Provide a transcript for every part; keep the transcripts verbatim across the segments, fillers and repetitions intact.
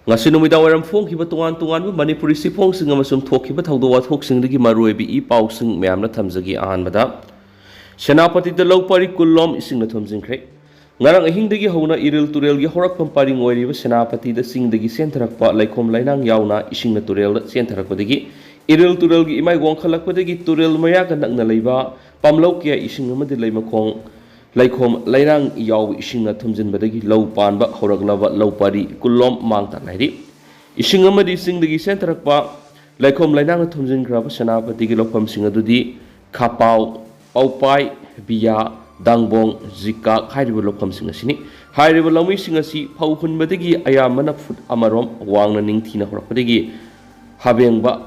ꯉꯁꯤ ꯅꯨꯃꯤꯗꯥꯡ ꯋꯥꯏꯔꯝ ꯐꯣꯡꯈꯤꯕ ꯇꯣꯉꯥꯟ ꯇꯣꯉꯥꯟꯕ ꯃꯅꯤꯄꯨꯔꯤ ꯆꯦꯐꯣꯡꯁꯤꯡ ꯑꯃꯁꯨꯡ ꯊꯣꯛꯈꯤꯕ ꯊꯧꯗꯣꯛ ꯋꯥꯊꯣꯛꯁꯤꯡꯗꯒꯤ ꯃꯔꯨꯑꯣꯏꯕ ꯏ ꯄꯥꯎꯁꯤꯡ ꯃꯌꯥꯝꯅ ꯊꯝꯖꯒꯦ꯫ ꯑꯍꯥꯟꯕꯗ, ꯁꯦꯅꯥꯄꯇꯤꯗ ꯂꯧ ꯄꯔꯤ ꯀꯨꯟꯂꯣꯝ ꯏꯁꯤꯡꯅ ꯊꯨꯝꯖꯤꯟꯈ꯭ꯔꯦ꯫ ꯉꯔꯥꯡ ꯑꯍꯤꯡꯗꯒꯤ ꯍꯧꯅ ꯏꯔꯤꯜ ꯇꯨꯔꯦꯜꯒꯤ ꯍꯧꯔꯛꯐꯝ ꯄꯔꯤꯡ ꯑꯣꯏꯔꯤꯕ ꯁꯦꯅꯥꯄꯇꯤꯗ ꯆꯤꯡꯗꯒꯤ ꯆꯦꯟꯊꯔꯛꯄ ꯂꯩꯈꯣꯝ ꯂꯩꯅꯥꯡ ꯌꯥꯎꯅ ꯏꯁꯤꯡꯅ ꯇꯨꯔꯦꯜꯗ ꯆꯦꯟꯊꯔꯛꯄꯗꯒꯤ ꯏꯔꯤꯜ ꯇꯨꯔꯦꯜꯒꯤ ꯏꯃꯥꯏ ꯋꯥꯡꯈꯠꯂꯛꯄꯗꯒꯤ ꯇꯨꯔꯦꯜ ꯃꯌꯥꯒ ꯅꯛꯅ ꯂꯩꯕ ꯄꯥꯝꯂꯧ ꯀꯌꯥ ꯏꯁꯤꯡ ꯑꯃꯗꯤ ꯂꯩꯃꯈꯣꯡ ꯂꯩꯈꯣꯝ ꯂꯩꯅꯥꯡ ꯌꯥꯎꯕ ꯏꯁꯤꯡꯅ ꯊꯨꯝꯖꯤꯟꯕꯗꯒꯤ ꯂꯧ ꯄꯥꯟꯕ ꯍꯧꯔꯛꯂꯕ ꯂꯧ ꯄꯔꯤ ꯀꯨꯟꯂꯣꯝ ꯃꯥꯡ ꯇꯥꯛꯅ ꯍꯥꯏꯔꯤ꯫ ꯏꯁꯤꯡ ꯑꯃꯗꯤ ꯆꯤꯡꯗꯒꯤ ꯆꯦꯟꯊꯔꯛꯄ ꯂꯩꯈꯣꯝ ꯂꯩꯅꯥꯡꯅ ꯊꯨꯝꯖꯤꯟꯈ꯭ꯔꯕ ꯁꯦꯅꯥꯄꯇꯤꯒꯤ ꯂꯧꯐꯝꯁꯤꯡ ꯑꯗꯨꯗꯤ ꯈꯥꯄꯥꯎ, ꯄꯥꯎꯄꯥꯏ, ꯕꯤꯌꯥ, ꯗꯥꯡꯕꯣꯡ, ꯖꯤꯀꯥꯛ ꯍꯥꯏꯔꯤꯕ ꯂꯧꯐꯝꯁꯤꯡ ꯑꯁꯤꯅꯤ꯫ ꯍꯥꯏꯔꯤꯕ ꯂꯧꯃꯤꯁꯤꯡ ꯑꯁꯤ ꯐꯧ ꯍꯨꯟꯕꯗꯒꯤ ꯑꯌꯥꯝꯕꯅ ꯐꯨꯠ ꯑꯃꯔꯣꯝ ꯋꯥꯡꯅ ꯅꯤꯡꯊꯤꯅ ꯍꯧꯔꯛꯄꯗꯒꯤ ꯍꯥꯕꯦꯡꯕ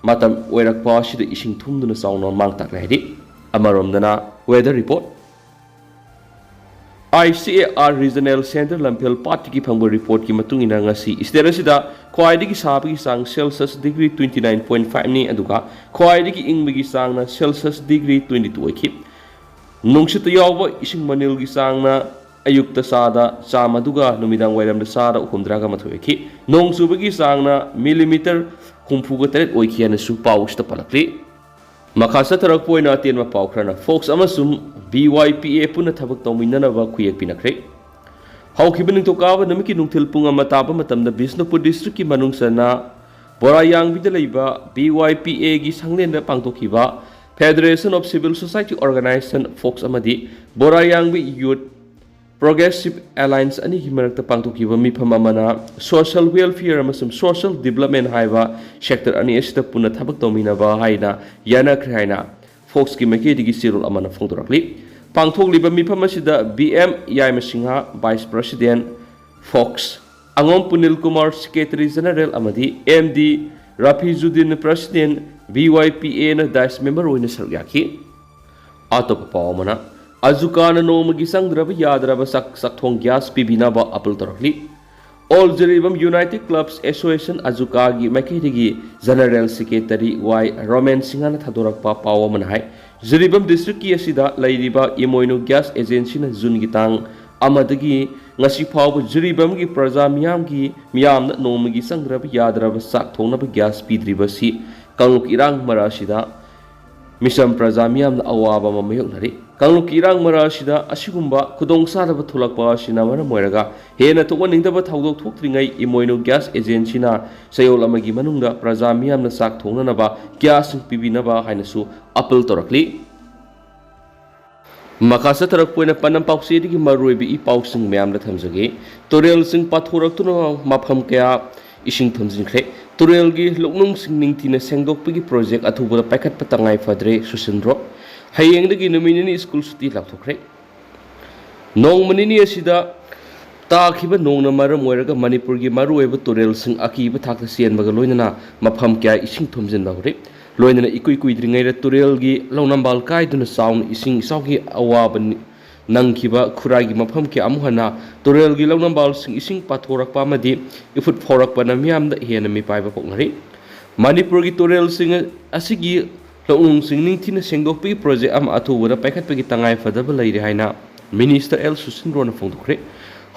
ꯃꯇꯝ ꯑꯣꯏꯔꯛꯄ ꯑꯁꯤꯗ ꯏꯁꯤꯡ ꯊꯨꯝꯗꯨꯅ ꯆꯥꯎꯅ ꯃꯥꯡ ꯇꯥꯛꯂꯦ ꯍꯥꯏꯔꯤ꯫ ꯑꯃꯔꯣꯝꯗꯅ weather report, I C A R Regional Center ꯂꯝꯐꯦꯜ ꯄꯥꯠꯇꯒꯤ ꯐꯪꯕ ꯔꯤꯄꯣꯔꯠꯀꯤ ꯃꯇꯨꯡ ꯏꯟꯅ ꯉꯁꯤ state ꯑꯁꯤꯗ ꯈ꯭ꯋꯥꯏꯗꯒꯤ ꯁꯥꯕꯒꯤ ꯆꯥꯡ Celsius degree twenty nine point five ꯅꯤ, ꯑꯗꯨꯒ ꯈ꯭ꯋꯥꯏꯗꯒꯤ ꯏꯪꯕꯒꯤ ꯆꯥꯡꯅ Celsius degree twenty two ꯑꯣꯏꯈꯤ꯫ ꯅꯨꯡꯁꯤꯠꯇ ꯌꯥꯎꯕ ꯏꯁꯤꯡ ꯃꯅꯤꯜꯒꯤ ꯆꯥꯡꯅ ꯑꯌꯨꯛꯇ ꯆꯥꯗ ꯆꯥꯝꯃ ꯑꯗꯨꯒ ꯅꯨꯃꯤꯗꯥꯡ ꯋꯥꯏꯔꯝꯗ ꯆꯥꯗ ꯍꯨꯝꯐꯨꯇꯔꯥꯒ ꯃꯥꯊꯣꯏ ꯑꯣꯏꯈꯤ꯫ ꯅꯣꯡ ꯆꯨꯕꯒꯤ ꯆꯥꯡꯅ millimeter ꯍꯨꯝꯐꯨꯒ ꯇꯔꯦꯠ ꯑꯣꯏꯈꯤ ꯍꯥꯏꯅꯁꯨ ꯄꯥꯎ ꯑꯁꯤꯗ ꯄꯜꯂꯛꯂꯤ꯫ ꯃꯈꯥ ꯆꯠꯊꯔꯛꯄ ꯑꯣꯏꯅ ꯑꯇꯦꯟꯕ ꯄꯥꯎ ꯈꯔꯅ, ꯐꯣꯛꯁ ꯑꯃꯁꯨꯡ B Y P A ꯄꯨꯟꯅ ꯊꯕꯛ ꯇꯧꯃꯤꯟꯅꯅꯕ ꯈꯨꯌꯦꯛ ꯄꯤꯅꯈ꯭ꯔꯦ꯫ ꯍꯧꯈꯤꯕ ꯅꯤꯡꯊꯧꯀꯥꯕ ꯅꯨꯃꯤꯠꯀꯤ ꯅꯨꯡꯊꯤꯜ ꯄꯨꯡ ꯑꯃ ꯇꯥꯕ ꯃꯇꯝꯗ ꯕꯤꯁꯅꯨꯄꯨꯔ district ꯀꯤ ꯃꯅꯨꯡ ꯆꯟꯅ ꯕꯣꯔꯥꯌꯥꯡꯕꯤꯗ ꯂꯩꯕ B Y P A ꯒꯤ ꯁꯪꯂꯦꯟꯗ ꯄꯥꯡꯊꯣꯛꯈꯤꯕ Federation of Civil Society Organization, fox, ꯑꯃꯗꯤ ꯕꯣꯔꯥꯌꯥꯡꯕꯤ Youth Progressive Alliance ꯑꯅꯤꯒꯤ ꯃꯔꯛꯇ ꯄꯥꯡꯊꯣꯛꯈꯤꯕ ꯃꯤꯐꯝ ꯑꯃꯅ social welfare ꯑꯃꯁꯨꯡ social development ꯍꯥꯏꯕ sector ꯑꯅꯤ ꯑꯁꯤꯗ ꯄꯨꯟꯅ ꯊꯕꯛ ꯇꯧꯃꯤꯟꯅꯕ ꯍꯥꯏꯅ ꯌꯥꯅꯈ꯭ꯔꯦ ꯍꯥꯏꯅ ꯐꯣꯛꯁꯀꯤ ꯃꯥꯏꯀꯩꯗꯒꯤ ꯆꯦꯔꯣꯜ ꯑꯃꯅ ꯐꯣꯡꯗꯣꯔꯛꯂꯤ꯫ ꯄꯥꯡꯊꯣꯛꯂꯤꯕ ꯃꯤꯐꯝ ꯑꯁꯤꯗ B M ꯌꯥꯏꯃꯁꯤꯡꯍ, Vice President, ꯐꯣꯛꯁ, ꯑꯉꯣꯝ ꯄꯨꯅꯤꯜ ꯀꯨꯃꯥꯔ, Secretary General, ꯑꯃꯗꯤ M D Rafijuddin, President, B Y P A ꯅ ꯗꯥꯏꯁ ꯃꯦꯝꯕꯔ ꯑꯣꯏꯅ ꯁꯔꯨꯛ ꯌꯥꯈꯤ꯫ ꯑꯇꯣꯞꯄ ꯄꯥꯎ ꯑꯃꯅ, ꯑꯖꯨꯀꯥꯅ ꯅꯣꯡꯃꯒꯤ ꯆꯪꯗ꯭ꯔꯕ ꯌꯥꯗ꯭ꯔꯕ ꯆꯥꯛ ꯆꯥꯛꯊꯣꯡ ꯒ꯭ꯌꯥꯁ ꯄꯤꯕꯤꯅꯕ ꯑꯥꯄꯤꯜ ꯇꯧꯔꯛꯂꯤ꯫ All Jiribam United Clubs Association, ꯑꯖꯨꯀꯥꯒꯤ ꯃꯥꯏꯀꯩꯗꯒꯤ General Secretary ꯋꯥꯏ ꯔꯣꯃꯦꯟ ꯁꯤꯡꯍꯅ ꯊꯥꯗꯣꯔꯛꯄ ꯄꯥꯎ ꯑꯃꯅ ꯍꯥꯏ, ꯖꯤꯔꯤꯕꯥꯝ district ꯀꯤ ꯑꯁꯤꯗ ꯂꯩꯔꯤꯕ ꯏꯃꯣꯏꯅꯨ ꯒ꯭ꯌꯥꯁ ꯑꯦꯖꯦꯟꯁꯤꯅ ꯖꯨꯟꯒꯤ ꯇꯥꯡ ꯑꯃꯗꯒꯤ ꯉꯁꯤ ꯐꯥꯎꯕ ꯖꯤꯔꯤꯕꯥꯝꯒꯤ ꯄ꯭ꯔꯖꯥ ꯃꯤꯌꯥꯝꯒꯤ, ꯃꯤꯌꯥꯝꯅ ꯅꯣꯡꯃꯒꯤ ꯆꯪꯗ꯭ꯔꯕ ꯌꯥꯗ꯭ꯔꯕ ꯆꯥꯛ ꯊꯣꯡꯅꯕ ꯒ꯭ꯌꯥꯁ ꯄꯤꯗ꯭ꯔꯤꯕ ꯑꯁꯤ ꯀꯥꯡꯂꯨꯞꯀꯤ ꯏꯔꯥꯡ ꯃꯔꯛ ꯑꯁꯤꯗ ꯃꯤꯆꯝ ꯄ꯭ꯔꯖꯥ ꯃꯤꯌꯥꯝꯅ ꯑꯋꯥꯕ ꯑꯃ ꯃꯥꯌꯣꯛꯅꯔꯤ꯫ ꯀꯥꯡꯂꯨꯞꯀꯤ ꯏꯔꯥꯡ ꯃꯔꯛ ꯑꯁꯤꯗ ꯑꯁꯤꯒꯨꯝꯕ ꯈꯨꯗꯣꯡꯆꯥꯗꯕ ꯊꯣꯛꯂꯛꯄ ꯑꯁꯤꯅ ꯃꯔꯝ ꯑꯣꯏꯔꯒ ꯍꯦꯟꯅ ꯊꯣꯛꯍꯟꯅꯤꯡꯗꯕ ꯊꯧꯗꯣꯛ ꯊꯣꯛꯇ꯭ꯔꯤꯉꯩ ꯏꯃꯣꯏꯅꯨ ꯒ꯭ꯌꯥꯁ ꯑꯦꯖꯦꯟꯁꯤꯅ ꯆꯌꯣꯜ ꯑꯃꯒꯤ ꯃꯅꯨꯡꯗ ꯄ꯭ꯔꯖꯥ ꯃꯤꯌꯥꯝꯅ ꯆꯥꯛ ꯊꯣꯡꯅꯅꯕ ꯒ꯭ꯌꯥꯁꯁꯤꯡ ꯄꯤꯕꯤꯅꯕ ꯍꯥꯏꯅꯁꯨ ꯑꯄꯤꯜ ꯇꯧꯔꯛꯂꯤ꯫ ꯃꯈꯥ ꯆꯠꯊꯔꯛꯄ ꯑꯣꯏꯅ ꯄꯥꯎꯅꯝ ꯄꯥꯎꯆꯦꯗꯒꯤ ꯃꯔꯨꯑꯣꯏꯕ ꯏ ꯄꯥꯎꯁꯤꯡ ꯃꯌꯥꯝꯗ ꯊꯝꯖꯒꯦ꯫ ꯇꯨꯔꯦꯜꯁꯤꯡ ꯄꯥꯊꯣꯔꯛꯇꯨꯅ ꯃꯐꯝ ꯀꯌꯥ ꯏꯁꯤꯡ ꯊꯨꯝꯖꯤꯟꯈ꯭ꯔꯦ꯫ ꯇꯨꯔꯦꯜꯒꯤ ꯂꯧꯅꯨꯡꯁꯤꯡ ꯅꯤꯡꯊꯤꯅ ꯁꯦꯡꯗꯣꯛꯄꯒꯤ ꯄ꯭ꯔꯣꯖꯦꯛ ꯑꯊꯨꯕꯗ ꯄꯥꯏꯈꯠꯄ ꯇꯉꯥꯏ ꯐꯗ꯭ꯔꯦ, ꯁꯨꯁꯤꯟꯗ꯭ꯔꯣ꯫ ꯍꯌꯦꯡꯗꯒꯤ ꯅꯨꯃꯤꯠ ꯅꯤꯅꯤ ꯁ꯭ꯀꯨꯜ ꯁꯨꯇꯤ ꯂꯥꯎꯊꯣꯛꯈ꯭ꯔꯦ꯫ ꯅꯣꯡꯃ ꯅꯤꯅꯤ ꯑꯁꯤꯗ ꯇꯥꯈꯤꯕ ꯅꯣꯡꯅ ꯃꯔꯝ ꯑꯣꯏꯔꯒ ꯃꯅꯤꯄꯨꯔꯒꯤ ꯃꯔꯨꯑꯣꯏꯕ ꯇꯨꯔꯦꯜꯁꯤꯡ ꯑꯀꯤꯕ ꯊꯥꯛꯇ ꯆꯦꯟꯕꯒ ꯂꯣꯏꯅꯅ ꯃꯐꯝ ꯀꯌꯥ ꯏꯁꯤꯡ ꯊꯨꯝꯖꯤꯟꯕ ꯍꯧꯔꯦ꯫ ꯂꯣꯏꯅꯅ ꯏꯀꯨꯏ ꯀꯨꯏꯗ꯭ꯔꯤꯉꯩꯗ ꯇꯨꯔꯦꯜꯒꯤ ꯂꯧꯅꯝꯕꯥꯜ ꯀꯥꯏꯗꯨꯅ ꯆꯥꯎꯅ ꯏꯁꯤꯡ ꯏꯆꯥꯎꯒꯤ ꯑꯋꯥꯕ ꯅꯤ-, ꯅꯪꯈꯤꯕ ꯈꯨꯔꯥꯏꯒꯤ ꯃꯐꯝ ꯀꯌꯥ ꯑꯃꯨꯛ ꯍꯟꯅ ꯇꯨꯔꯦꯜꯒꯤ ꯂꯧꯅꯝꯕꯥꯜꯁꯤꯡ ꯏꯁꯤꯡ ꯄꯥꯊꯣꯔꯛꯄ ꯑꯃꯗꯤ ꯏꯐꯨꯠ ꯐꯥꯎꯔꯛꯄꯅ ꯃꯤꯌꯥꯝꯗ ꯍꯦꯟꯅ ꯃꯤꯄꯥꯏꯕ ꯄꯣꯛꯅꯔꯤ꯫ ꯃꯅꯤꯄꯨꯔꯒꯤ ꯇꯨꯔꯦꯜꯁꯤꯡ ꯑꯁꯤꯒꯤ ꯂꯧꯅꯨꯡꯁꯤꯡ ꯅꯤꯡꯊꯤꯅ ꯁꯦꯡꯗꯣꯛꯄꯒꯤ ꯄ꯭ꯔꯣꯖꯦꯛ ꯑꯃ ꯑꯊꯨꯕꯗ ꯄꯥꯏꯈꯠꯄꯒꯤ ꯇꯉꯥꯏ ꯐꯗꯕ ꯂꯩꯔꯦ ꯍꯥꯏꯅ ꯃꯤꯅꯤꯁꯇꯔ ꯑꯦꯜ ꯁꯨꯁꯤꯟꯗ꯭ꯔꯣꯅ ꯐꯣꯡꯗꯣꯛꯈ꯭ꯔꯦ꯫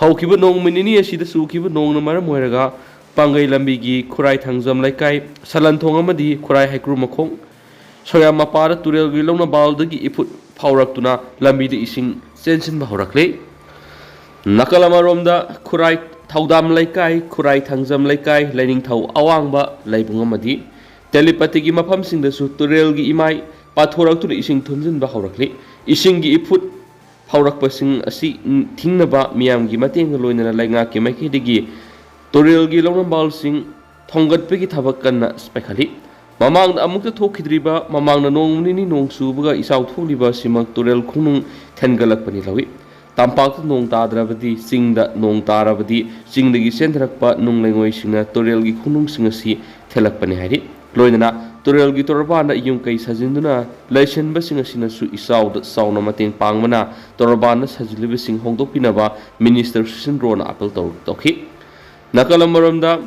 ꯍꯧꯈꯤꯕ ꯅꯣꯡꯃ ꯅꯤꯅꯤ ꯑꯁꯤꯗ ꯆꯨꯈꯤꯕ ꯅꯣꯡꯅ ꯃꯔꯝ ꯑꯣꯏꯔꯒ ꯄꯥꯡꯒꯩ ꯂꯝꯕꯤꯒꯤ ꯈꯨꯔꯥꯏ ꯊꯥꯡꯖꯝ ꯂꯩꯀꯥꯏ, ꯁꯂꯟꯊꯣꯡ ꯑꯃꯗꯤ ꯈꯨꯔꯥꯏ ꯍꯩꯀ꯭ꯔꯨ ꯃꯈꯣꯡ, ꯁꯣꯌꯥꯝ ꯃꯄꯥꯗ ꯇꯨꯔꯦꯜꯒꯤ ꯂꯧꯅꯕꯥꯜꯗꯒꯤ ꯏꯐꯨꯠ ꯐꯥꯎꯔꯛꯇꯨꯅ ꯂꯝꯕꯤꯗ ꯏꯁꯤꯡ ꯆꯦꯟꯁꯤꯟꯕ ꯍꯧꯔꯛꯂꯦ꯫ ꯅꯥꯀꯜ ꯑꯃꯔꯣꯝꯗ ꯈꯨꯔꯥꯏ ꯊꯧꯗꯥꯝ ꯂꯩꯀꯥꯏ, ꯈꯨꯔꯥꯏ ꯊꯥꯡꯖꯝ ꯂꯩꯀꯥꯏ, ꯂꯥꯏꯅꯤꯡꯊꯧ ꯑꯋꯥꯡꯕ ꯂꯩꯕꯨꯡ ꯑꯃꯗꯤ ꯇꯦꯂꯤꯄꯇꯤꯒꯤ ꯃꯐꯝꯁꯤꯡꯗꯁꯨ ꯇꯨꯔꯦꯜꯒꯤ ꯏꯃꯥꯏ ꯄꯥꯊꯣꯔꯛꯇꯨꯅ ꯏꯁꯤꯡ ꯊꯨꯝꯖꯤꯟꯕ ꯍꯧꯔꯛꯂꯤ꯫ ꯏꯁꯤꯡꯒꯤ ꯏꯐꯨꯠ ꯐꯥꯎꯔꯛꯄꯁꯤꯡ ꯑꯁꯤ ꯊꯤꯡꯅꯕ ꯃꯤꯌꯥꯝꯒꯤ ꯃꯇꯦꯡꯒ ꯂꯣꯏꯅꯅ ꯂꯩꯉꯥꯛꯀꯤ ꯃꯥꯏꯀꯩꯗꯒꯤ ꯇꯨꯔꯦꯜꯒꯤ ꯂꯧꯅꯝꯕꯥꯜꯁꯤꯡ ꯊꯣꯡꯒꯠꯄꯒꯤ ꯊꯕꯛ ꯀꯟꯅ ꯄꯥꯏꯈꯠꯂꯤ꯫ ꯃꯃꯥꯡꯗ ꯑꯃꯨꯛꯇ ꯊꯣꯛꯈꯤꯗ꯭ꯔꯤꯕ, ꯃꯃꯥꯡꯗ ꯅꯣꯡ ꯅꯤꯅꯤ ꯅꯣꯡ ꯆꯨꯕꯒ ꯏꯆꯥꯎ ꯊꯣꯛꯂꯤꯕ ꯑꯁꯤꯃꯛ ꯇꯨꯔꯦꯜ ꯈꯣꯡꯅꯨꯡ ꯊꯦꯟꯒꯠꯂꯛꯄꯅꯤ ꯂꯧꯏ꯫ ꯇꯝꯄꯥꯛꯇ ꯅꯣꯡ ꯇꯥꯗ꯭ꯔꯕꯗꯤ ꯆꯤꯡꯗ ꯅꯣꯡ ꯇꯥꯔꯕꯗꯤ ꯆꯤꯡꯗꯒꯤ ꯆꯦꯟꯊꯔꯛꯄ ꯅꯨꯡ ꯂꯩꯉꯣꯏꯁꯤꯡꯅ ꯇꯨꯔꯦꯜꯒꯤ ꯈꯣꯡꯅꯨꯡꯁꯤꯡ ꯑꯁꯤ ꯊꯦꯜꯂꯛꯄꯅꯤ ꯍꯥꯏꯔꯤ꯫ ꯂꯣꯏꯅꯅ ꯇꯨꯔꯦꯜꯒꯤ ꯇꯣꯔꯕꯥꯟꯗ ꯌꯨꯝ ꯀꯩ ꯁꯥꯖꯤꯟꯗꯨꯅ ꯂꯩꯁꯤꯟꯕꯁꯤꯡ ꯑꯁꯤꯅꯁꯨ ꯏꯆꯥꯎꯗ ꯆꯥꯎꯅ ꯃꯇꯦꯡ ꯄꯥꯡꯕꯅ ꯇꯣꯔꯕꯥꯟꯗ ꯁꯥꯖꯤꯜꯂꯤꯕꯁꯤꯡ ꯍꯣꯡꯗꯣꯛꯄꯤꯅꯕ ꯃꯤꯅꯤꯁꯇꯔ ꯁꯨꯁꯤꯟꯗ꯭ꯔꯣꯅ ꯑꯥꯄꯤꯜ ꯇꯧ-, ꯇꯧꯈꯤ꯫ ꯅꯥꯀꯜ ꯑꯃꯔꯣꯝꯗ,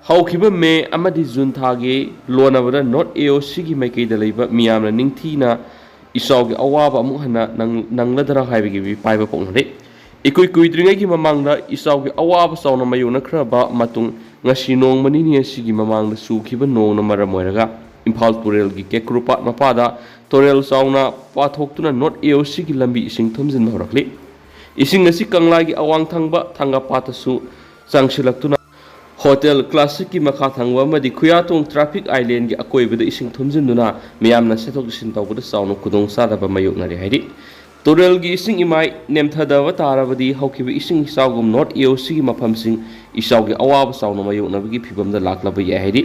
ꯍꯧꯈꯤꯕ ꯃꯦ ꯑꯃꯗꯤ ꯖꯨꯟ ꯊꯥꯒꯤ ꯂꯣꯟꯅꯕꯗ ꯅꯣꯔꯠ ꯑꯦ ꯑꯣ ꯁꯤꯒꯤ ꯃꯥꯏꯀꯩꯗ ꯂꯩꯕ ꯃꯤꯌꯥꯝꯅ ꯅꯤꯡꯊꯤꯅ ꯏꯆꯥꯎꯒꯤ ꯑꯋꯥꯕ ꯑꯃꯨꯛ ꯍꯟꯅ ꯅꯪ-, ꯅꯪꯂꯗ꯭ꯔꯥ ꯍꯥꯏꯕꯒꯤ ꯃꯤꯄꯥꯏꯕ ꯄꯣꯛꯅꯔꯦ꯫ ꯏꯀꯨꯏ ꯀꯨꯏꯗ꯭ꯔꯤꯉꯩꯒꯤ ꯃꯃꯥꯡꯗ ꯏꯆꯥꯎꯒꯤ ꯑꯋꯥꯕ ꯆꯥꯎꯅ ꯃꯥꯌꯣꯛꯅꯈ꯭ꯔꯕ ꯃꯇꯨꯡ, ꯉꯁꯤ ꯅꯣꯡꯃ ꯅꯤꯅꯤ ꯑꯁꯤꯒꯤ ꯃꯃꯥꯡꯗ ꯆꯨꯈꯤꯕ ꯅꯣꯡꯅ ꯃꯔꯝ ꯑꯣꯏꯔꯒ ꯏꯝꯐꯥꯜ ꯇꯨꯔꯦꯜꯒꯤ ꯀꯦꯀ꯭ꯔꯨ ꯄꯥꯠ ꯃꯄꯥꯗ ꯇꯨꯔꯦꯜ ꯆꯥꯎꯅ ꯄꯥꯊꯣꯛꯇꯨꯅ ꯅꯣꯔꯠ ꯑꯦ ꯑꯣ ꯁꯤꯒꯤ ꯂꯝꯕꯤ ꯏꯁꯤꯡ ꯊꯨꯝꯖꯤꯟꯕ ꯍꯧꯔꯛꯂꯤ꯫ ꯏꯁꯤꯡ ꯑꯁꯤ ꯀꯪꯂꯥꯒꯤ ꯑꯋꯥꯡ ꯊꯪꯕ ꯊꯪꯒꯥ ꯄꯥꯠꯇꯁꯨ ꯆꯪꯁꯤꯜꯂꯛꯇꯨꯅ ꯍꯣꯇꯦꯜ ꯀ꯭ꯂꯥꯁꯤꯛꯀꯤ ꯃꯈꯥ ꯊꯪꯕ ꯑꯃꯗꯤ ꯈꯨꯌꯥꯊꯣꯡ ꯇ꯭ꯔꯥꯐꯤꯛ ꯑꯥꯏꯂꯦꯟꯒꯤ ꯑꯀꯣꯏꯕꯗ ꯏꯁꯤꯡ ꯊꯨꯝꯖꯤꯟꯗꯨꯅ ꯃꯤꯌꯥꯝꯅ ꯆꯠꯊꯣꯛ ꯆꯠꯁꯤꯟ ꯇꯧꯕꯗ ꯆꯥꯎꯅ ꯈꯨꯗꯣꯡꯆꯥꯗꯕ ꯃꯥꯌꯣꯛꯅꯔꯦ ꯍꯥꯏꯔꯤ꯫ ꯇꯨꯔꯦꯜꯒꯤ ꯏꯁꯤꯡ ꯏꯃꯥꯏ ꯅꯦꯝꯊꯗꯕ ꯇꯥꯔꯕꯗꯤ ꯍꯧꯈꯤꯕ ꯏꯁꯤꯡ ꯏꯆꯥꯎꯒꯨꯝ ꯅꯣꯔꯠ ꯑꯦ ꯑꯣ ꯁꯤꯒꯤ ꯃꯐꯝꯁꯤꯡ ꯏꯆꯥꯎꯒꯤ ꯑꯋꯥꯕ ꯆꯥꯎꯅ ꯃꯥꯌꯣꯛꯅꯕꯒꯤ ꯐꯤꯕꯝꯗ ꯂꯥꯛꯂꯕ ꯌꯥꯏ ꯍꯥꯏꯔꯤ꯫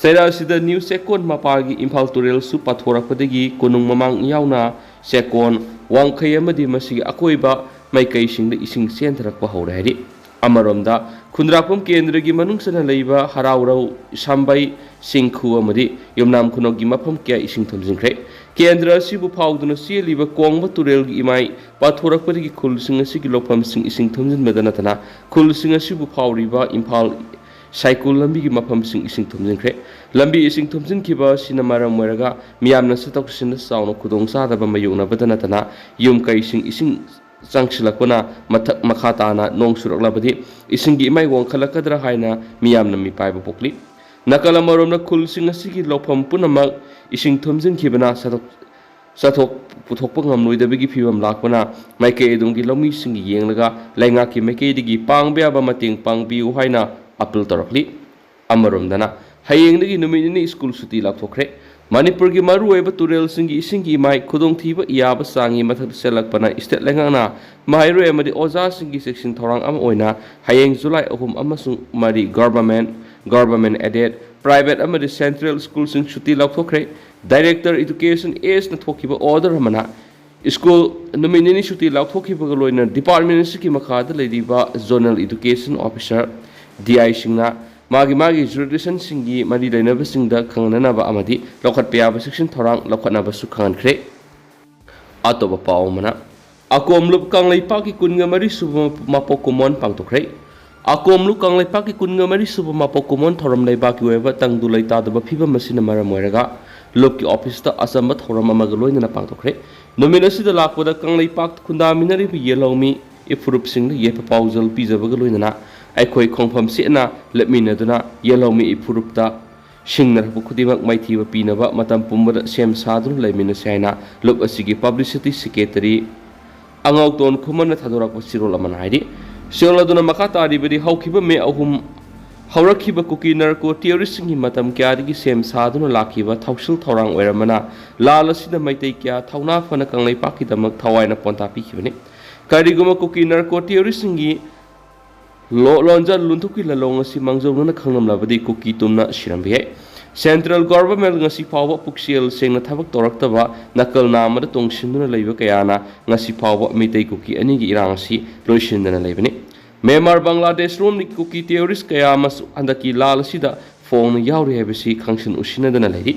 ꯆꯩꯔꯥꯛ ꯑꯁꯤꯗ ꯅ꯭ꯌꯨ ꯆꯦꯛꯀꯣꯟ ꯃꯄꯥꯒꯤ ꯏꯝꯐꯥꯜ ꯇꯨꯔꯦꯜꯁꯨ ꯄꯥꯊꯣꯔꯛꯄꯗꯒꯤ ꯀꯣꯅꯨꯡ ꯃꯃꯥꯡ ꯌꯥꯎꯅ ꯆꯦꯛꯀꯣꯟ, ꯋꯥꯡꯈꯩ ꯑꯃꯗꯤ ꯃꯁꯤꯒꯤ ꯑꯀꯣꯏꯕ ꯃꯥꯏꯀꯩꯁꯤꯡꯗ ꯏꯁꯤꯡ ꯆꯦꯟꯊꯔꯛꯄ ꯍꯧꯔꯦ ꯍꯥꯏꯔꯤ꯫ ꯑꯃꯔꯣꯝꯗ, ꯈꯨꯟꯗ꯭ꯔꯥꯛꯄꯝ ꯀꯦꯟꯗ꯭ꯔꯒꯤ ꯃꯅꯨꯡ ꯆꯟꯅ ꯂꯩꯕ ꯍꯔꯥꯎꯔꯧ, ꯁꯥꯝꯕꯩ, ꯁꯤꯡꯈꯨ ꯑꯃꯗꯤ ꯌꯨꯝꯅꯥꯝ ꯈꯨꯅꯧꯒꯤ ꯃꯐꯝ ꯀꯌꯥ ꯏꯁꯤꯡ ꯊꯨꯝꯖꯤꯟꯈ꯭ꯔꯦ꯫ ꯀꯦꯟꯗ꯭ꯔ ꯑꯁꯤꯕꯨ ꯐꯥꯎꯗꯨꯅ ꯆꯦꯜꯂꯤꯕ ꯀꯣꯡꯕ ꯇꯨꯔꯦꯜꯒꯤ ꯏꯃꯥꯏ ꯄꯥꯊꯣꯔꯛꯄꯗꯒꯤ ꯈꯨꯜꯁꯤꯡ ꯑꯁꯤꯒꯤ ꯂꯧꯐꯝꯁꯤꯡ ꯏꯁꯤꯡ ꯊꯨꯝꯖꯤꯟꯕꯗ ꯅꯠꯇꯅ ꯈꯨꯜꯁꯤꯡ ꯑꯁꯤꯕꯨ ꯐꯥꯎꯔꯤꯕ ꯏꯝꯐꯥꯜ ꯁꯥꯏꯀꯨꯜ ꯂꯝꯕꯤꯒꯤ ꯃꯐꯝꯁꯤꯡ ꯏꯁꯤꯡ ꯊꯨꯝꯖꯤꯟꯈ꯭ꯔꯦ꯫ ꯂꯝꯕꯤ ꯏꯁꯤꯡ ꯊꯨꯝꯖꯤꯟꯈꯤꯕ ꯑꯁꯤꯅ ꯃꯔꯝ ꯑꯣꯏꯔꯒ ꯃꯤꯌꯥꯝꯅ ꯆꯠꯊꯣꯛ ꯆꯠꯁꯤꯟꯗ ꯆꯥꯎꯅ ꯈꯨꯗꯣꯡꯆꯥꯗꯕ ꯃꯥꯌꯣꯛꯅꯕꯗ ꯅꯠꯇꯅ ꯌꯨꯝ ꯀꯩꯁꯤꯡ ꯏꯁꯤꯡ ꯆꯪꯁꯤꯜꯂꯛꯄꯅ ꯃꯊꯛ ꯃꯈꯥ ꯇꯥꯅ ꯅꯣꯡ ꯆꯨꯔꯛꯂꯕꯗꯤ ꯏꯁꯤꯡꯒꯤ ꯏꯃꯥꯏ ꯋꯥꯡꯈꯠꯂꯛꯀꯗ꯭ꯔꯥ ꯍꯥꯏꯅ ꯃꯤꯌꯥꯝꯅ ꯃꯤꯄꯥꯏꯕ ꯄꯣꯛꯂꯤ꯫ ꯅꯥꯀꯜ ꯑꯃꯔꯣꯝꯗ ꯈꯨꯜꯁꯤꯡ ꯑꯁꯤꯒꯤ ꯂꯧꯐꯝ ꯄꯨꯝꯅꯃꯛ ꯏꯁꯤꯡ ꯊꯨꯝꯖꯤꯟꯈꯤꯕꯅ ꯆꯠꯊꯣꯛ ꯆꯠꯊꯣꯛ ꯄꯨꯊꯣꯛꯄ ꯉꯝꯂꯣꯏꯗꯕꯒꯤ ꯐꯤꯕꯝ ꯂꯥꯛꯄꯅ ꯃꯥꯏꯀꯩ ꯑꯗꯨꯝꯒꯤ ꯂꯧꯃꯤꯁꯤꯡꯒꯤ ꯌꯦꯡꯂꯒ ꯂꯩꯉꯥꯛꯀꯤ ꯃꯥꯏꯀꯩꯗꯒꯤ ꯄꯥꯡꯕ ꯌꯥꯕ ꯃꯇꯦꯡ ꯄꯥꯡꯕꯤꯌꯨ ꯍꯥꯏꯅ ꯑꯄꯤꯜ ꯇꯧꯔꯛꯂꯤ꯫ ꯑꯃꯔꯣꯝꯗꯅ ꯍꯌꯦꯡꯗꯒꯤ ꯅꯨꯃꯤꯠ ꯅꯤꯅꯤ ꯁ꯭ꯀꯨꯜ ꯁꯨꯇꯤ ꯂꯥꯎꯊꯣꯛꯈ꯭ꯔꯦ꯫ ꯃꯅꯤꯄꯨꯔꯒꯤ ꯃꯔꯨꯑꯣꯏꯕ ꯇꯨꯔꯦꯜꯁꯤꯡꯒꯤ ꯏꯁꯤꯡꯒꯤ ꯏꯃꯥꯏ ꯈꯨꯗꯣꯡꯊꯤꯕ ꯌꯥꯕ ꯆꯥꯡꯒꯤ ꯃꯊꯛꯇ ꯆꯦꯜꯂꯛꯄꯅ ꯏꯁꯇꯦꯠ ꯂꯩꯉꯥꯛꯅ ꯃꯍꯩꯔꯣꯏ ꯑꯃꯗꯤ ꯑꯣꯖꯥꯁꯤꯡꯒꯤ ꯆꯦꯛꯁꯤꯟ ꯊꯧꯔꯥꯡ ꯑꯃ ꯑꯣꯏꯅ ꯍꯌꯦꯡ ꯖꯨꯂꯥꯏ ꯑꯍꯨꯝ ꯑꯃꯁꯨꯡ ꯃꯔꯤ ꯒꯚꯔꯟꯃꯦꯟꯠ, ꯒꯚꯔꯟꯃꯦꯟꯠ ꯑꯦꯗꯦꯗ, ꯄ꯭ꯔꯥꯏꯚꯦꯠ ꯑꯃꯗꯤ ꯁꯦꯟꯇ꯭ꯔꯦꯜ ꯁ꯭ꯀꯨꯜꯁꯤꯡ ꯁꯨꯇꯤ ꯂꯥꯎꯊꯣꯛꯈ꯭ꯔꯦ꯫ ꯗꯥꯏꯔꯦꯛꯇꯔ ꯏꯗꯨꯀꯦꯁꯟ ꯑꯦꯁꯅ ꯊꯣꯛꯈꯤꯕ ꯑꯣꯔꯗꯔ ꯑꯃꯅ ꯁ꯭ꯀꯨꯜ ꯅꯨꯃꯤꯠ ꯅꯤꯅꯤ ꯁꯨꯇꯤ ꯂꯥꯎꯊꯣꯛꯈꯤꯕꯒ ꯂꯣꯏꯅꯅ ꯗꯤꯄꯥꯔꯠꯃꯦꯟꯠ ꯑꯁꯤꯒꯤ ꯃꯈꯥꯗ ꯂꯩꯔꯤꯕ ꯖꯣꯅꯦꯜ ꯏꯗꯨꯀꯦꯁꯟ ꯑꯣꯐꯤꯁꯥꯔ, ꯗꯤ ꯑꯥꯏꯁꯤꯡꯅ ꯃꯥꯒꯤ ꯃꯥꯒꯤ ꯖꯨꯔꯤꯗꯤꯛꯁꯟꯁꯤꯡꯒꯤ ꯃꯔꯤ ꯂꯩꯅꯕꯁꯤꯡꯗ ꯈꯪꯍꯟꯅꯅꯕ ꯑꯃꯗꯤ ꯂꯧꯈꯠꯄ ꯌꯥꯕ ꯆꯦꯛꯁꯤꯟ ꯊꯧꯔꯥꯡ ꯂꯧꯈꯠꯅꯕꯁꯨ ꯈꯪꯍꯟꯈ꯭ꯔꯦ꯫ ꯑꯇꯣꯞꯄ ꯄꯥꯎ ꯑꯃꯅ, ꯑꯀꯣꯝ ꯂꯨꯞ ꯀꯪꯂꯩꯄꯥꯛꯀꯤ ꯀꯨꯟꯒ ꯃꯔꯤ ꯁꯨꯕ ꯃꯄꯣꯛ ꯀꯨꯝꯑꯣꯟ ꯄꯥꯡꯊꯣꯛꯈ꯭ꯔꯦ꯫ ꯑꯀꯣꯝ ꯂꯨꯞ ꯀꯪꯂꯩꯄꯥꯛꯀꯤ ꯀꯨꯟꯒ ꯃꯔꯤ ꯁꯨꯕ ꯃꯄꯣꯛ ꯀꯨꯝꯑꯣꯟ ꯊꯧꯔꯝ ꯂꯩꯕꯥꯛꯀꯤ ꯑꯣꯏꯕ ꯇꯪꯗꯨ ꯂꯩꯇꯥꯗꯕ ꯐꯤꯕꯝ ꯑꯁꯤꯅ ꯃꯔꯝ ꯑꯣꯏꯔꯒ ꯂꯨꯞꯀꯤ ꯑꯣꯐꯤꯁꯇ ꯑꯆꯝꯕ ꯊꯧꯔꯝ ꯑꯃꯒ ꯂꯣꯏꯅꯅ ꯄꯥꯡꯊꯣꯛꯈ꯭ꯔꯦ꯫ ꯅꯨꯃꯤꯠ ꯑꯁꯤꯗ ꯂꯥꯛꯄꯗ ꯀꯪꯂꯩꯄꯥꯛꯇ ꯈꯨꯟꯗꯥꯃꯤꯟꯅꯔꯤꯕ ꯌꯦꯜꯍꯧꯃꯤ ꯏꯐꯨꯔꯨꯞꯁꯤꯡꯗ ꯌꯦꯠꯄ ꯄꯥꯎꯖꯦꯜ ꯄꯤꯖꯕꯒ ꯂꯣꯏꯅꯅ ꯑꯩꯈꯣꯏ ꯈꯣꯡꯐꯝ ꯁꯦꯠꯅ ꯂꯦꯞꯃꯤꯟꯅꯗꯨꯅ ꯌꯦꯜꯍꯧꯃꯤ ꯏꯐꯨꯔꯨꯞꯇ ꯁꯤꯡꯅꯔꯛꯄ ꯈꯨꯗꯤꯡꯃꯛ ꯃꯥꯏꯊꯤꯕ ꯄꯤꯅꯕ ꯃꯇꯝ ꯄꯨꯝꯕꯗ ꯁꯦꯝ ꯁꯥꯗꯨꯅ ꯂꯩꯃꯤꯟꯅꯁꯤ ꯍꯥꯏꯅ ꯂꯨꯞ ꯑꯁꯤꯒꯤ publicity secretary ꯑꯉꯥꯎꯇꯣꯟ ꯈꯨꯃꯟꯅ ꯊꯥꯗꯣꯔꯛꯄ ꯆꯦꯔꯣꯜ ꯑꯃꯅ ꯍꯥꯏꯔꯤ꯫ ꯆꯦꯔꯣꯜ ꯑꯗꯨꯅ ꯃꯈꯥ ꯇꯥꯔꯤꯕꯗꯤ ꯍꯧꯈꯤꯕ ꯃꯦ ꯑꯍꯨꯝ ꯍꯧꯔꯛꯈꯤꯕ ꯀꯨꯀꯤ ꯅꯔꯀꯣ ꯇꯦꯔꯣꯔꯤꯁꯁꯤꯡꯒꯤ ꯃꯇꯝ ꯀꯌꯥꯗꯒꯤ ꯁꯦꯝ ꯁꯥꯗꯨꯅ ꯂꯥꯛꯈꯤꯕ ꯊꯧꯁꯤꯜ ꯊꯧꯔꯥꯡ ꯑꯣꯏꯔꯝꯕꯅ ꯂꯥꯜ ꯑꯁꯤꯗ ꯃꯩꯇꯩ ꯀꯌꯥ ꯊꯧꯅꯥ ꯐꯅ ꯀꯪꯂꯩꯄꯥꯛꯀꯤꯗꯃꯛ ꯊꯋꯥꯏꯅ ꯄꯣꯟꯊꯥ ꯄꯤꯈꯤꯕꯅꯤ꯫ ꯀꯔꯤꯒꯨꯝꯕ ꯀꯨꯀꯤ ꯅꯔꯀꯣ ꯇꯦꯔꯣꯔꯤꯁꯁꯤꯡꯒꯤ ꯂꯣ ꯂꯣꯟꯖ ꯂꯨꯟꯊꯨꯞꯀꯤ ꯂꯂꯣꯡ ꯑꯁꯤ ꯃꯥꯡꯖꯧꯅꯅ ꯈꯪꯂꯝꯂꯕꯗꯤ ꯀꯨꯀꯤ ꯇꯨꯝꯅ ꯁꯤꯔꯝꯕ ꯌꯥꯏ꯫ Central Government ꯉꯁꯤ ꯐꯥꯎꯕ ꯄꯨꯛꯆꯦꯜ ꯁꯦꯡꯅ ꯊꯕꯛ ꯇꯧꯔꯛꯇꯕ ꯅꯥꯀꯜ ꯅꯥꯝꯃꯗ ꯇꯣꯡꯁꯤꯟꯗꯨꯅ ꯂꯩꯕ ꯀꯌꯥꯅ ꯉꯁꯤ ꯐꯥꯎꯕ ꯃꯤꯇꯩ ꯀꯨꯀꯤ ꯑꯅꯤꯒꯤ ꯏꯔꯥꯡ ꯑꯁꯤ ꯂꯣꯏꯁꯤꯟꯗꯅ ꯂꯩꯕꯅꯤ꯫ ꯃ꯭ꯌꯥꯟꯃꯥꯔ ꯕꯪꯒ꯭ꯂꯥꯗꯦꯁ ꯔꯣꯝꯗꯒꯤ ꯀꯨꯀꯤ ꯇꯦꯔꯣꯔꯤꯁ ꯀꯌꯥ ꯑꯃꯁꯨ ꯍꯟꯗꯛꯀꯤ ꯂꯥꯜ ꯑꯁꯤꯗ ꯐꯣꯡꯅ ꯌꯥꯎꯔꯤ ꯍꯥꯏꯕꯁꯤ ꯈꯪꯁꯤꯟ ꯎꯁꯤꯟꯅꯗꯅ ꯂꯩꯔꯤ꯫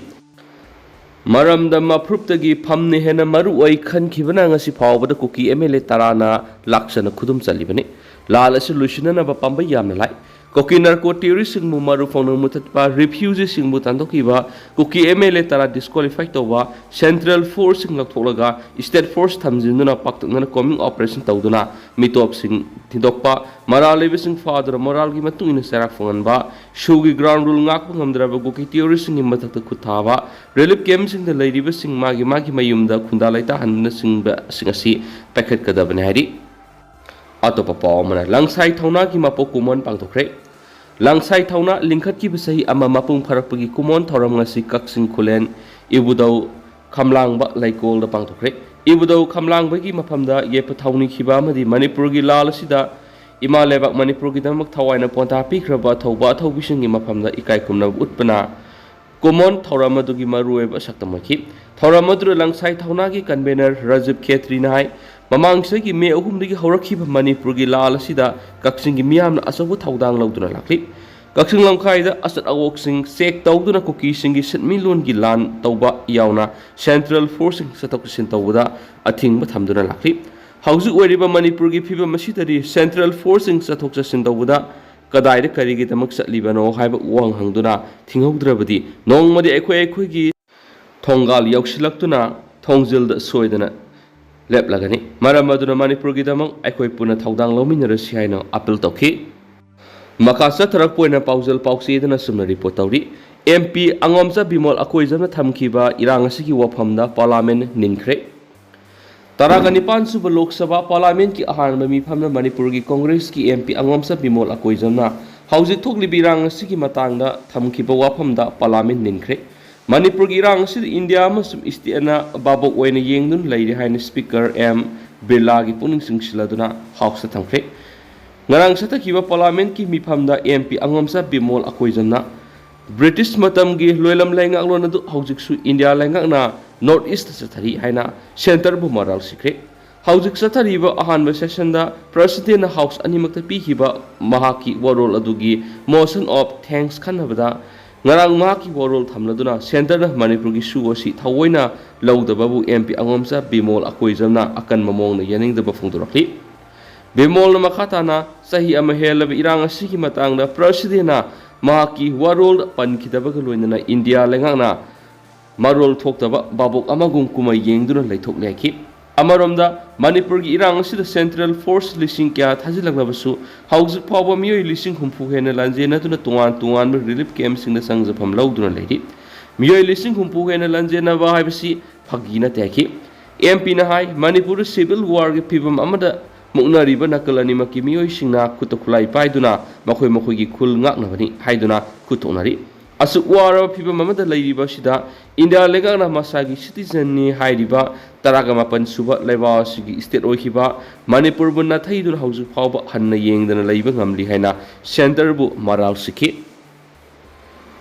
ꯃꯔꯝꯗ ꯃꯐꯨꯔꯨꯞꯇꯒꯤ ꯐꯝꯅ ꯍꯦꯟꯅ ꯃꯔꯨ ꯑꯣꯏ ꯈꯟꯈꯤꯕꯅ ꯉꯁꯤ ꯐꯥꯎꯕꯗ ꯀꯨꯀꯤ ꯑꯦꯝ ꯑꯦꯜ ꯑꯦ ꯇꯔꯥꯅ ꯂꯥꯛꯆꯅ ꯈꯨꯗꯨꯝ ꯆꯠꯂꯤꯕꯅꯤ꯫ ꯂꯥꯜ ꯑꯁꯤ ꯂꯣꯏꯁꯤꯟꯅꯅꯕ ꯄꯥꯝꯕꯩ ꯌꯥꯝꯅ ꯂꯥꯏ꯫ ꯀꯨꯀꯤ ꯅꯔꯀꯣ ꯇꯦꯔꯣꯔꯤꯁꯁꯤꯡꯕꯨ ꯃꯔꯨ ꯐꯪꯅ ꯃꯨꯊꯠꯄ, ꯔꯤꯐ꯭ꯌꯨꯖꯤꯁꯤꯡꯕꯨ ꯇꯥꯟꯊꯣꯛꯈꯤꯕ, ꯀꯨꯀꯤ ꯑꯦꯝ ꯑꯦꯜ ꯑꯦ ꯇꯔꯥ ꯗꯤꯁꯀ꯭ꯋꯥꯂꯤꯐꯥꯏ ꯇꯧꯕ, ꯁꯦꯟꯇ꯭ꯔꯦꯜ ꯐꯣꯔꯁꯁꯤꯡ ꯂꯧꯊꯣꯛꯂꯒ ꯁ꯭ꯇꯦꯠ ꯐꯣꯔꯁ ꯊꯝꯖꯤꯟꯗꯨꯅ ꯄꯥꯛꯇꯛꯅꯅ ꯀꯣꯝꯕꯤꯡ ꯑꯣꯄꯔꯦꯁꯟ ꯇꯧꯗꯨꯅ ꯃꯤꯇꯣꯞꯁꯤꯡ ꯊꯤꯟꯗꯣꯛꯄ, ꯃꯔꯥꯜ ꯂꯩꯕꯁꯤꯡ ꯐꯥꯗꯨꯅ ꯃꯣꯔꯥꯜꯒꯤ ꯃꯇꯨꯡ ꯏꯟꯅ ꯆꯩꯔꯥꯛ ꯐꯪꯍꯟꯕ, ꯁꯨꯒꯤ ꯒ꯭ꯔꯥꯎꯟ ꯔꯨꯜ ꯉꯥꯛꯄ ꯉꯝꯗ꯭ꯔꯕ ꯀꯨꯀꯤ ꯇꯦꯔꯣꯔꯤꯁꯁꯤꯡꯒꯤ ꯃꯊꯛꯇ ꯈꯨꯠ ꯊꯥꯕ, ꯔꯤꯂꯤꯐ ꯀꯦꯝꯞꯁꯤꯡꯗ ꯂꯩꯔꯤꯕꯁꯤꯡ ꯃꯥꯒꯤ ꯃꯥꯒꯤ ꯃꯌꯨꯝꯗ ꯈꯨꯟꯗꯥ ꯂꯩꯇꯥꯍꯟꯕꯅꯆꯤꯡꯕꯁꯤꯡ ꯑꯁꯤ ꯄꯥꯏꯈꯠꯀꯗꯕꯅꯤ ꯍꯥꯏꯔꯤ꯫ ꯑꯇꯣꯞꯄ ꯄꯥꯎ ꯑꯃꯅ ꯂꯪꯁꯥꯏ ꯊꯧꯅꯥꯒꯤ ꯃꯄꯣꯛ ꯀꯨꯝꯑꯣꯟ ꯄꯥꯡꯊꯣꯛꯈ꯭ꯔꯦ꯫ ꯂꯪꯁꯥꯏ ꯊꯧꯅꯥ ꯂꯤꯡꯈꯠꯈꯤꯕ ꯆꯍꯤ ꯑꯃ ꯃꯄꯨꯡ ꯐꯥꯔꯛꯄꯒꯤ ꯀꯨꯝꯑꯣꯟ ꯊꯧꯔꯝ ꯉꯁꯤ ꯀꯛꯆꯤꯡ ꯈꯨꯂꯦꯟ ꯏꯕꯨꯙꯧ ꯈꯝꯂꯥꯡꯕ ꯂꯩꯀꯣꯜꯗ ꯄꯥꯡꯊꯣꯛꯈ꯭ꯔꯦ꯫ ꯏꯕꯨꯙꯧ ꯈꯝꯂꯥꯡꯕꯒꯤ ꯃꯐꯝꯗ ꯌꯦꯠꯄ ꯊꯧꯅꯤꯈꯤꯕ ꯑꯃꯗꯤ ꯃꯅꯤꯄꯨꯔꯒꯤ ꯂꯥꯜ ꯑꯁꯤꯗ ꯏꯃꯥ ꯂꯩꯕꯥꯛ ꯃꯅꯤꯄꯨꯔꯒꯤꯗꯃꯛ ꯊꯋꯥꯏꯅ ꯄꯣꯟꯊꯥ ꯄꯤꯈ꯭ꯔꯕ ꯑꯊꯧꯕ ꯑꯊꯧꯕꯤꯁꯤꯡꯒꯤ ꯃꯐꯝꯗ ꯏꯀꯥꯏ ꯈꯨꯝꯅꯕ ꯎꯠꯄꯅ ꯀꯨꯝꯑꯣꯟ ꯊꯧꯔꯝ ꯑꯗꯨꯒꯤ ꯃꯔꯨꯑꯣꯏꯕ ꯁꯛꯇꯝ ꯑꯣꯏꯈꯤ꯫ ꯊꯧꯔꯝ ꯑꯗꯨꯗ ꯂꯪꯁꯥꯏ ꯊꯧꯅꯥꯒꯤ convener ꯔꯥꯖꯤꯕ ꯈꯦꯇ꯭ꯔꯤꯅ ꯍꯥꯏ, ꯃꯃꯥꯡ ꯆꯍꯤꯒꯤ ꯃꯦ ꯑꯍꯨꯝꯗꯒꯤ ꯍꯧꯔꯛꯈꯤꯕ ꯃꯅꯤꯄꯨꯔꯒꯤ ꯂꯥꯜ ꯑꯁꯤꯗ ꯀꯛꯆꯤꯡꯒꯤ ꯃꯤꯌꯥꯝꯅ ꯑꯆꯧꯕ ꯊꯧꯗꯥꯡ ꯂꯧꯗꯨꯅ ꯂꯥꯛꯂꯤ꯫ ꯀꯛꯆꯤꯡ ꯂꯝꯈꯥꯏꯗ ꯑꯆꯠ ꯑꯋꯣꯛꯁꯤꯡ ꯆꯦꯛ ꯇꯧꯗꯨꯅ ꯀꯨꯀꯤꯁꯤꯡꯒꯤ ꯁꯤꯟꯃꯤꯂꯣꯟꯒꯤ ꯂꯥꯟ ꯇꯧꯕ ꯌꯥꯎꯅ ꯁꯦꯟꯇ꯭ꯔꯦꯜ ꯐꯣꯔꯁꯁꯤꯡ ꯆꯠꯊꯣꯛ ꯆꯠꯁꯤꯟ ꯇꯧꯕꯗ ꯑꯊꯤꯡꯕ ꯊꯝꯗꯨꯅ ꯂꯥꯛꯂꯤ꯫ ꯍꯧꯖꯤꯛ ꯑꯣꯏꯔꯤꯕ ꯃꯅꯤꯄꯨꯔꯒꯤ ꯐꯤꯕꯝ ꯑꯁꯤꯗꯗꯤ ꯁꯦꯟꯇ꯭ꯔꯦꯜ ꯐꯣꯔꯁꯁꯤꯡ ꯆꯠꯊꯣꯛ ꯆꯠꯁꯤꯟ ꯇꯧꯕꯗ ꯀꯗꯥꯏꯗ ꯀꯔꯤꯒꯤꯗꯃꯛ ꯆꯠꯂꯤꯕꯅꯣ ꯍꯥꯏꯕ ꯋꯥꯍꯪ ꯍꯪꯗꯨꯅ ꯊꯤꯡꯍꯧꯗ꯭ꯔꯕꯗꯤ ꯅꯣꯡꯃꯗꯤ ꯑꯩꯈꯣꯏ ꯑꯩꯈꯣꯏꯒꯤ ꯊꯣꯡꯒꯥꯜ ꯌꯧꯁꯤꯜꯂꯛꯇꯨꯅ ꯊꯣꯡꯖꯤꯜꯗ ꯁꯣꯏꯗꯅ ꯂꯦꯞꯂꯒꯅꯤ꯫ ꯃꯔꯝ ꯑꯗꯨꯅ ꯃꯅꯤꯄꯨꯔꯒꯤꯗꯃꯛ ꯑꯩꯈꯣꯏ ꯄꯨꯟꯅ ꯊꯧꯗꯥꯡ ꯂꯧꯃꯤꯟꯅꯔꯁꯤ ꯍꯥꯏꯅ ꯑꯥꯄꯤꯜ ꯇꯧꯈꯤ꯫ ꯃꯈꯥ ꯆꯠꯊꯔꯛꯄ ꯑꯣꯏꯅ ꯄꯥꯎꯖꯦꯜ ꯄꯥꯎꯆꯦꯗꯅ ꯁꯨꯝꯅ ꯔꯤꯄꯣꯔꯠ ꯇꯧꯔꯤ꯫ ꯑꯦꯝ ꯄꯤ ꯑꯉꯣꯝꯆꯥ ꯕꯤꯃꯣꯜ ꯑꯀꯣꯏꯖꯝꯅ ꯊꯝꯈꯤꯕ ꯏꯔꯥꯡ ꯑꯁꯤꯒꯤ ꯋꯥꯐꯝꯗ ꯄꯥꯔꯂꯥꯃꯦꯟ ꯅꯤꯟꯈ꯭ꯔꯦ꯫ ꯇꯔꯥꯒ ꯅꯤꯄꯥꯟ ꯁꯨꯕ ꯂꯣꯛ ꯁꯚꯥ ꯄꯥꯔꯂꯥꯃꯦꯟꯠꯀꯤ ꯑꯍꯥꯟꯕ ꯃꯤꯐꯝꯗ ꯃꯅꯤꯄꯨꯔꯒꯤ ꯀꯣꯡꯒ꯭ꯔꯦꯁꯀꯤ ꯑꯦꯝ ꯄꯤ ꯑꯉꯣꯝꯆꯥ ꯕꯤꯃꯣꯜ ꯑꯀꯣꯏꯖꯝꯅ ꯍꯧꯖꯤꯛ ꯊꯣꯛꯂꯤꯕ ꯏꯔꯥꯡ ꯑꯁꯤꯒꯤ ꯃꯇꯥꯡꯗ ꯊꯝꯈꯤꯕ ꯋꯥꯐꯝꯗ ꯄꯥꯔꯂꯥꯃꯦꯟꯠ ꯅꯤꯟꯈ꯭ꯔꯦ꯫ ꯃꯅꯤꯄꯨꯔꯒꯤ ꯏꯔꯥꯡ ꯑꯁꯤꯗ ꯏꯟꯗꯤꯌꯥ ꯑꯃꯁꯨꯡ ꯏꯁꯇꯦꯠꯅ ꯚꯥꯕꯣꯛ ꯑꯣꯏꯅ ꯌꯦꯡꯗꯨꯅ ꯂꯩꯔꯤ ꯍꯥꯏꯅ ꯁ꯭ꯄꯤꯀꯔ ꯑꯦꯝ ꯕꯤꯔꯂꯥꯒꯤ ꯄꯨꯛꯅꯤꯡ ꯆꯤꯡꯁꯤꯜꯂꯗꯨꯅ ꯍꯥꯎꯁꯇ ꯊꯝꯈ꯭ꯔꯦ꯫ ꯉꯔꯥꯡ ꯆꯠꯊꯈꯤꯕ ꯄꯥꯔꯂꯥꯃꯦꯟꯠꯀꯤ ꯃꯤꯐꯝꯗ ꯑꯦꯝ ꯄꯤ ꯑꯉꯣꯝꯆꯥ ꯕꯤꯃꯣꯜ ꯑꯀꯣꯏꯖꯝꯅ ꯕ꯭ꯔꯤꯇꯤꯁ ꯃꯇꯝꯒꯤ ꯂꯣꯏꯂꯝ ꯂꯩꯉꯥꯛꯂꯣꯟ ꯑꯗꯨ ꯍꯧꯖꯤꯛꯁꯨ ꯏꯟꯗꯤꯌꯥ ꯂꯩꯉꯥꯛꯅ ꯅꯣꯔꯠ ꯏꯁꯇ ꯆꯠꯊꯔꯤ ꯍꯥꯏꯅ ꯁꯦꯟꯇꯔꯕꯨ ꯃꯔꯥꯜ ꯁꯤꯈ꯭ꯔꯦ꯫ ꯍꯧꯖꯤꯛ ꯆꯠꯊꯔꯤꯕ ꯑꯍꯥꯟꯕ ꯁꯦꯁꯟꯗ ꯄ꯭ꯔꯁꯤꯗꯦꯟꯅ ꯍꯥꯎꯁ ꯑꯅꯤꯃꯛꯇ ꯄꯤꯈꯤꯕ ꯃꯍꯥꯛꯀꯤ ꯋꯥꯔꯣꯜ ꯑꯗꯨꯒꯤ ꯃꯣꯁꯟ ꯑꯣꯐ ꯊꯦꯡꯛꯁ ꯈꯟꯅꯕꯗ ꯉꯔꯥꯡ ꯃꯍꯥꯛꯀꯤ ꯋꯥꯔꯣꯜ ꯊꯝꯂꯗꯨꯅ ꯁꯦꯟꯇꯔꯅ ꯃꯅꯤꯄꯨꯔꯒꯤ ꯁꯨ ꯑꯁꯤ ꯊꯑꯣꯏꯅ ꯂꯧꯗꯕꯕꯨ ꯑꯦꯝ ꯄꯤ ꯑꯉꯣꯝꯆꯥ ꯕꯤꯃꯣꯜ ꯑꯀꯣꯏꯖꯝꯅ ꯑꯀꯟꯕ ꯃꯑꯣꯡꯗ ꯌꯥꯅꯤꯡꯗꯕ ꯐꯣꯡꯗꯣꯔꯛꯂꯤ꯫ ꯕꯤꯃꯣꯜꯅ ꯃꯈꯥ ꯇꯥꯅ ꯆꯍꯤ ꯑꯃ ꯍꯦꯜꯂꯕ ꯏꯔꯥꯡ ꯑꯁꯤꯒꯤ ꯃꯇꯥꯡꯗ ꯄ꯭ꯔꯁꯤꯗꯦꯟꯅ ꯃꯍꯥꯛꯀꯤ ꯋꯥꯔꯣꯜ ꯄꯟꯈꯤꯗꯕꯒ ꯂꯣꯏꯅꯅ ꯏꯟꯗꯤꯌꯥ ꯂꯩꯉꯥꯛꯅ ꯃꯔꯣꯜ ꯊꯣꯛꯇꯕ ꯚꯥꯕꯣꯛ ꯑꯃꯒꯨꯝ ꯀꯨꯝꯍꯩ ꯌꯦꯡꯗꯨꯅ ꯂꯩꯊꯣꯛꯂꯦ ꯍꯥꯏꯈꯤ꯫ ꯑꯃꯔꯣꯝꯗ ꯃꯅꯤꯄꯨꯔꯒꯤ ꯏꯔꯥꯡ ꯑꯁꯤꯗ ꯁꯦꯟꯇ꯭ꯔꯦꯜ ꯐꯣꯔꯁ ꯂꯤꯁꯤꯡ ꯀꯌꯥ ꯊꯥꯖꯤꯜꯂꯛꯂꯕꯁꯨ ꯍꯧꯖꯤꯛ ꯐꯥꯎꯕ ꯃꯤꯑꯣꯏ ꯂꯤꯁꯤꯡ ꯍꯨꯝꯐꯨ ꯍꯦꯟꯅ ꯂꯥꯟꯖꯦꯟꯅꯗꯨꯅ ꯇꯣꯉꯥꯟ ꯇꯣꯉꯥꯟꯕ ꯔꯤꯂꯤꯐ ꯀꯦꯝꯞꯁꯤꯡꯗ ꯆꯪꯖꯐꯝ ꯂꯧꯗꯨꯅ ꯂꯩꯔꯤ꯫ ꯃꯤꯑꯣꯏ ꯂꯤꯁꯤꯡ ꯍꯨꯝꯐꯨ ꯍꯦꯟꯅ ꯂꯥꯟꯖꯦꯟꯅꯕ ꯍꯥꯏꯕꯁꯤ ꯐꯥꯒꯤ ꯅꯠꯇꯦ ꯍꯥꯏꯈꯤ꯫ ꯑꯦꯝ ꯄꯤꯅ ꯍꯥꯏ, ꯃꯅꯤꯄꯨꯔꯗ ꯁꯤꯚꯤꯜ ꯋꯥꯔꯒꯤ ꯐꯤꯚꯝ ꯑꯃꯗ ꯃꯨꯛꯅꯔꯤꯕ ꯅꯥꯀꯜ ꯑꯅꯤꯃꯛꯀꯤ ꯃꯤꯑꯣꯏꯁꯤꯡꯅ ꯈꯨꯠꯇ ꯈꯨꯠꯂꯥꯏ ꯄꯥꯏꯗꯨꯅ ꯃꯈꯣꯏ ꯃꯈꯣꯏꯒꯤ ꯈꯨꯜ ꯉꯥꯛꯅꯕꯅꯤ ꯍꯥꯏꯗꯨꯅ ꯈꯨꯠ ꯊꯣꯛꯅꯔꯤ꯫ ꯑꯁꯨꯛ ꯋꯥꯔꯕ ꯐꯤꯚꯝ ꯑꯃꯗ ꯂꯩꯔꯤꯕ ꯑꯁꯤꯗ ꯏꯟꯗꯤꯌꯥ ꯂꯩꯉꯥꯛꯅ ꯃꯁꯥꯒꯤ ꯁꯤꯇꯤꯖꯟꯅꯤ ꯍꯥꯏꯔꯤꯕ ꯇꯔꯥꯒ ꯃꯥꯄꯟ ꯁꯨꯕ ꯂꯩꯕꯥꯛ ꯑꯁꯤꯒꯤ ꯏꯁꯇꯦꯠ ꯑꯣꯏꯈꯤꯕ ꯃꯅꯤꯄꯨꯔꯕꯨ ꯅꯥꯊꯩꯗꯨꯅ ꯍꯧꯖꯤꯛ ꯐꯥꯎꯕ ꯍꯟꯅ ꯌꯦꯡꯗꯅ ꯂꯩꯕ ꯉꯝꯂꯤ ꯍꯥꯏꯅ ꯁꯦꯟꯇꯔꯕꯨ ꯃꯔꯥꯜ ꯁꯤꯈꯤ꯫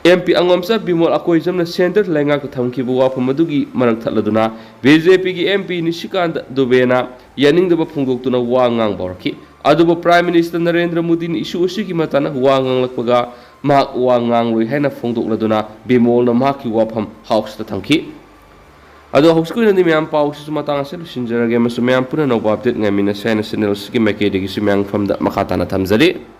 ꯑꯦꯝ ꯄꯤ ꯑꯉꯣꯝꯆꯥ ꯕꯤꯃꯣꯜ ꯑꯀꯣꯏꯖꯝꯅ ꯁꯦꯟꯇꯔ ꯂꯩꯉꯥꯛꯇ ꯊꯝꯈꯤꯕ ꯋꯥꯐꯝ ꯑꯗꯨꯒꯤ ꯃꯔꯛ ꯊꯠꯂꯗꯨꯅ ꯕꯤ ꯖꯦ ꯄꯤꯒꯤ ꯑꯦꯝ ꯄꯤ ꯅꯤꯁꯤꯀꯥꯟꯇ ꯗꯨꯕꯦꯅ ꯌꯥꯅꯤꯡꯗꯕ ꯐꯣꯡꯗꯣꯛꯇꯨꯅ ꯋꯥ ꯉꯥꯡꯕ ꯍꯧꯔꯛꯈꯤ꯫ ꯑꯗꯨꯕꯨ ꯄ꯭ꯔꯥꯏꯝ ꯃꯤꯅꯤꯁꯇꯔ ꯅꯔꯦꯟꯗ꯭ꯔ ꯃꯣꯗꯤꯅ ꯏꯁꯨ ꯑꯁꯤꯒꯤ ꯃꯇꯥꯡꯗ ꯋꯥ ꯉꯥꯡꯂꯛꯄꯒ ꯃꯍꯥꯛ ꯋꯥ ꯉꯥꯡꯂꯣꯏ ꯍꯥꯏꯅ ꯐꯣꯡꯗꯣꯛꯂꯗꯨꯅ ꯕꯤꯃꯣꯜꯅ ꯃꯍꯥꯛꯀꯤ ꯋꯥꯐꯝ ꯍꯥꯎꯁꯇ ꯊꯝꯈꯤ꯫ ꯑꯗꯣ ꯍꯧꯖꯤꯛꯀꯤ ꯑꯣꯏꯅꯗꯤ ꯃꯌꯥꯝ ꯄꯥꯎꯁꯤꯁꯨ ꯃꯇꯥꯡ ꯑꯁꯤꯗ ꯂꯣꯏꯁꯤꯟꯖꯔꯒꯦ ꯑꯃꯁꯨꯡ ꯃꯌꯥꯝ ꯄꯨꯟꯅ ꯑꯅꯧꯕ ꯑꯞꯗꯦꯠ ꯉꯥꯏꯃꯤꯟꯅꯁꯦ ꯍꯥꯏꯅ ꯆꯦꯅꯦꯜ ꯑꯁꯤꯒꯤ ꯃꯥꯏꯀꯩꯗꯒꯤꯁꯨ ꯃꯌꯥꯝꯒꯤ ꯃꯐꯝꯗ ꯃꯈꯥ ꯇꯥꯅ ꯊꯝꯖꯔꯤ꯫